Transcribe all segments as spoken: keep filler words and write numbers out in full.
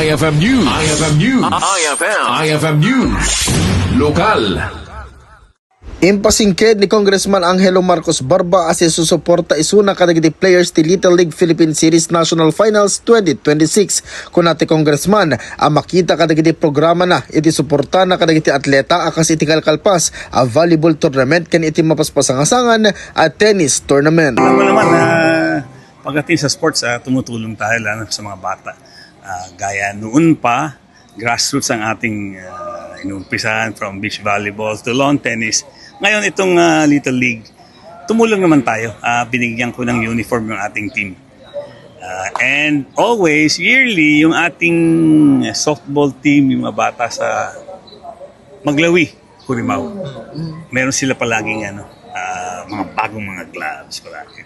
I F M News. I F M News. I F M. I F M News. Lokal. Impasingked ni Congressman Angelo Marcos Barba a sisusuporta isuna kadagiti players ti Little League Philippine Series National Finals twenty twenty-six. Kuna ti Congressman a makita kadagiti programana iti suportana kadagiti atleta a kas iti kalkalpas a volleyball tournament ken iti mapaspasangasangan a tennis tournament. Alam mo naman na pagdating sa sports, ah, tumutulong tayo lalo sa mga bata. Ah, gaya noon pa, grassroots ang ating, ah, inumpisahan, from beach volleyball to lawn tennis. Ngayon, itong, ah, Little League, tumulong naman tayo. Ah, binigyan ko ng uniform yung ating team. Ah, and always, yearly, yung ating softball team, yung mga bata sa Maglawi, Curimaw. Meron sila palaging ano, ah, mga bagong mga gloves palagi.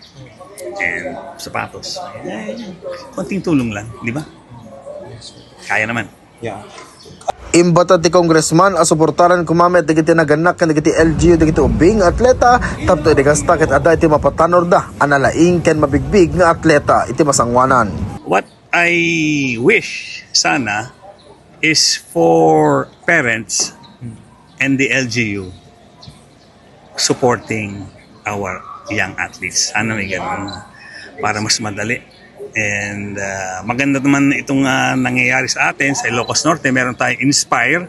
And sapatos. Eh, konting tulong lang, di ba? Kaya naman. Yeah. Imbata ti Congressman a suportaran koma met dagiti nagannak ken dagiti L G U dagiti ubing nga atleta tapno idi kasta ket adda iti mapatanorda a nalaing ken mabigbig nga atleta iti masangoanan. What I wish sana is for parents and the L G U supporting our young athletes. Sana may ganun para mas madali. And, ah, maganda naman itong, ah, nangyayari sa atin sa Ilocos Norte. Meron tayong Inspire.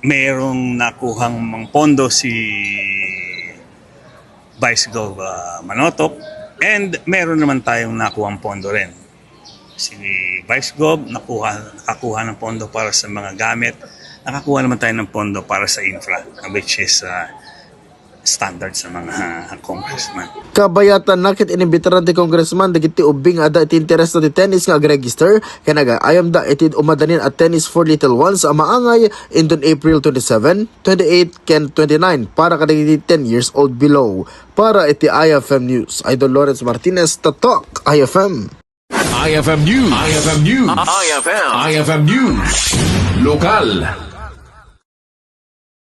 Merong nakuhang mga pondo si Vice Gov, ah, Manotok. And meron naman tayong nakuhang pondo rin. Si Vice Gov nakuha, nakakuha ng pondo para sa mga gamit. Nakakuha naman tayo ng pondo para sa infra, which is, ah, standard sa mga, ah, congressman. Kabayatan na ket inimbitaran ti congressman dagiti ubing nga adda iti interes ti tennis nga agregister ken agayamda iti umadanin a Tennis for Little Ones a maangay inton April twenty-seven, twenty-eight ken twenty-nine para kadagiti ten years old below. Para iti I F M News, Idol Lawrence Martinez, Tatak, I F M. I F M News. I F M News. I F M. I F M News. Lokal.